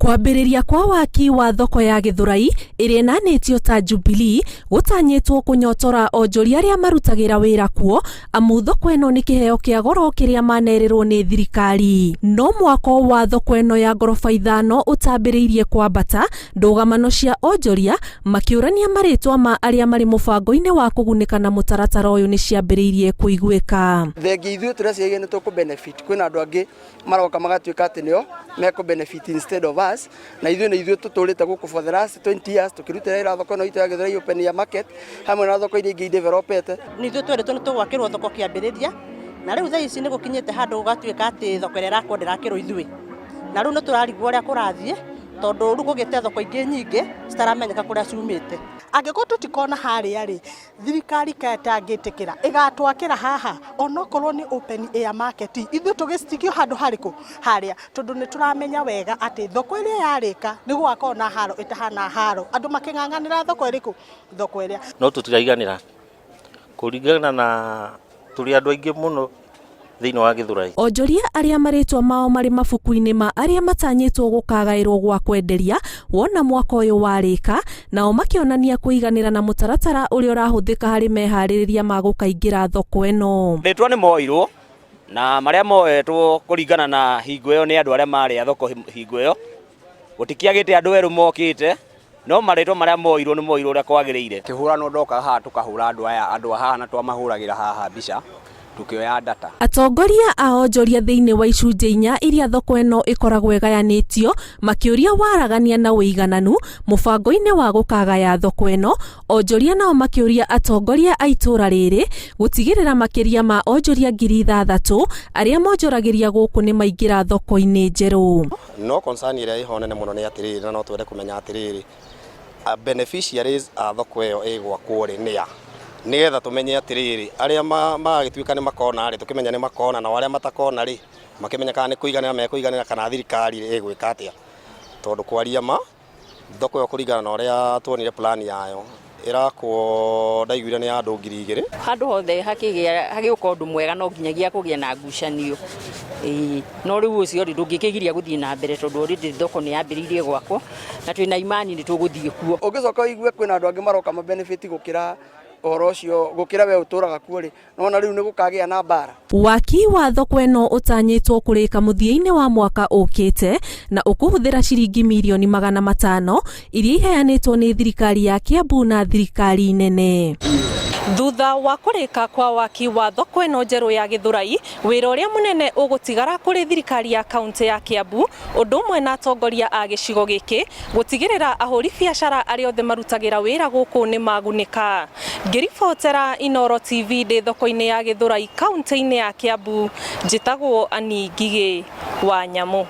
Kwambĩrĩria kwa waki wa thoko ya Gĩthũrai ĩrĩa ĩnanĩtio ta Jubilee gũtanyĩtwo kũnyotora onjoria arĩa marutagĩra wĩra kuo amu thoko ĩno nĩ kĩheo kĩa goro kĩrĩa manerĩrwo nĩ thirikari. No mwako wa thoko ĩno ya ngoroba ithano ũtambĩrĩirie kwambata, ndũgamano cia onjoria makĩũrania marĩtwa ma arĩa marĩ mũbango-inĩ wa kũgunĩka na mũtaratara ũyũ nĩ ciambĩrĩirie kũiguĩka. Thengia ithuĩ tũreciria nĩ tũkũ benefit, kwĩna andũ angĩ maroka magatuĩka atĩ nĩo mekũ benefit instead of us, na ithuĩ nĩ ithuĩ tũtũrĩte gũkũ for the last 20 years tũkĩrutĩra wĩra thoko ĩno itũ ya Gĩthũrai open air market hamwe na thoko iria ingĩ idevelopete. Nĩ ithuĩ tweretwo nĩ tũgwakĩrwo thoko kĩambĩrĩria, na rĩu thaa ici nĩ gũkinyĩte handũ gũgatuĩka atĩ thoko ĩrĩa ĩrakwo ndĩrakĩrwo ithuĩ, na rĩu nĩ tũrarigwo ũrĩa kũrathiĩ tondũ rĩu kũgĩte thoko ingĩ nyingĩ citaramenyeka kũrĩa ciumĩte. Angĩkorwo tũtikona harĩa rĩ, thirikari ka ĩtangĩtĩkĩra ĩgatwakĩra haha onokorwo nĩ open air market, ithuĩ tũgĩcitigio handũ harĩkũ harĩa, tondũ nĩ tũramenya wega atĩ thoko ĩrĩa yarĩka nĩ gũgakorwo na haro ĩtahana haro, andũ makĩng'ang'anĩra thoko ĩrĩkũ, thoko ĩrĩa. No tũtiraiganĩra kũringana na tũrĩ andũ aingĩ mũno thĩinĩ wa Gĩthũrai. Onjoria arĩa marĩtwa mao marĩ mabuku-inĩ ma arĩa matanyĩtwo gũkagaĩrwo gwa kwenderia wona mwaka ũyũ warĩka, nao makĩonania kũiganĩra na mũtaratara ũrĩa ũrahũthĩka harĩ meharĩrĩria ma gũkaingĩra thoko ĩno. Rĩtwa nĩ moirwo na marĩa moetwo kũringana na hingo ĩyo nĩ andũ arĩa marĩ a thoko hingo ĩyo, gũtikĩagĩte andũ erũ mokĩte, no marĩtwa marĩa moirwo nĩ moirwo ũrĩa kwagĩrĩire. Kĩhũrano ndoka haha tũkahũra andũ aya, andũ a haha na twamahũragĩra haha mbica tukĩoya data. Atongoria a onjoria thĩinĩ wa icunjĩ inya iria thoko ĩno ĩkoragwo ĩgayanĩtio makĩũria waragania na ũigananu mũbango-inĩ wa gũkagaya thoko ĩno. Onjoria nao makĩũria atongoria a itũra rĩrĩ gũtigĩrĩra makĩria ma onjoria 6,000 arĩa monjoragĩria gũkũ nĩ maingĩra thoko-inĩ njerũ. No concern ĩrĩa ĩho nene mũno nĩ atĩrĩrĩ, na no twende kũmenya atĩrĩrĩ, beneficiaries a thoko ĩyo ĩgwakwo rĩ nĩ a, nĩgetha tũmenye atĩrĩrĩ, arĩa magagĩtuĩka nĩ makona rĩ, tũkĩmenya nĩ makona, nao arĩa matakona rĩ, makĩmenya kana nĩ kũiganĩra mekũiganĩra kana thirikari ĩgwĩka atĩa, tondũ kwaria ma thoko ĩyo kũringana na ũrĩa tuonire plan yayo ĩrakwo ndaiguire nĩ ya andũ 2,000. Handũ hothe hakĩgĩa hagĩũka ũndũ mwega no nginyagia kũgĩa na ngucanio, ĩĩ, no rĩu ũcio rĩ ndũngĩkĩgiria gũthiĩ na mbere tondũ already thoko nĩ yambĩrĩirie gwakwo na twĩna imani nĩ tũgũthiĩ kuo. Ũngĩcoka ũigue kwĩna andũ angĩ maroka ma benefit gũkĩra ũhoro ũcio, gũkĩra we ũtũraga kuo rĩ, nona rĩu nĩ gũkagĩa na mbara. Waki wa thoko ĩno ũtanyĩtwo kũrĩka mũthia-inĩ wa mwaka ũkĩte na ũkũhũthĩra ciringi mirioni 500 iria iheanĩtwo nĩ thirikari ya Kiambu na thirikari nene. Thutha wa kũrĩka kwa waki wa thoko ĩno njerũ ya Gĩthũrai, wĩra ũrĩa mũnene ũgũtigara kũrĩ thirikari ya kaunti ya Kiambu ũndũ ũmwe na atongoria a gĩcigo gĩkĩ gũtigĩrĩra ahũri biacara arĩa othe marutagĩra wĩra gũkũ nĩ magunĩka. Ngĩribotera Inooro TV ndĩ thoko-inĩ ya Gĩthũrai kaunti-inĩ ya Kiambu, njĩtagwo Annie Ngigĩ wa Nyamũ.